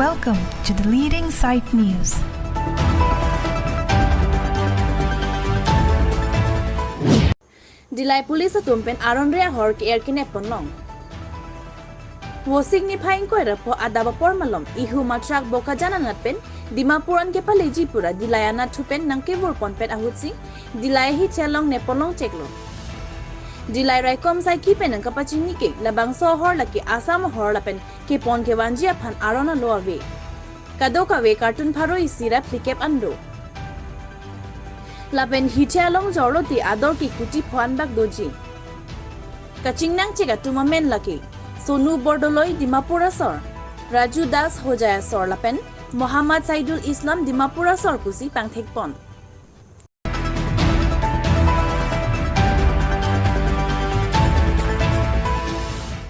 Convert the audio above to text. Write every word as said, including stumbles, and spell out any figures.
Welcome to the leading site news. Dillai police atum pen aron re ahor ke-er kenep ponlong. Vosik niphai ingkoi ra pho adap apor malom ihu matrak Bokajan anat pen Dimapur an kepaleji pura Dillai anatthu pen nangkevur pon pen ahutsi Dillai ahithe along nep ponlong cheklo. Dillai raikom saiki pen nangkapachini ke labangso ahor lake Assam ahor lapen kepon kevanji aphan aron alo ave. Kadokave carton pharo isi ra phlikep an do. Lapen hithe along jorlo te ador ke kuti pho anbak doji. Kachingnang chek atum amen lake Sonu Bordoloi Dimapur asor, Raju Das Hojai asor lapen Mohammad Saidul Islam Dimapur asor pusi pangthek pon.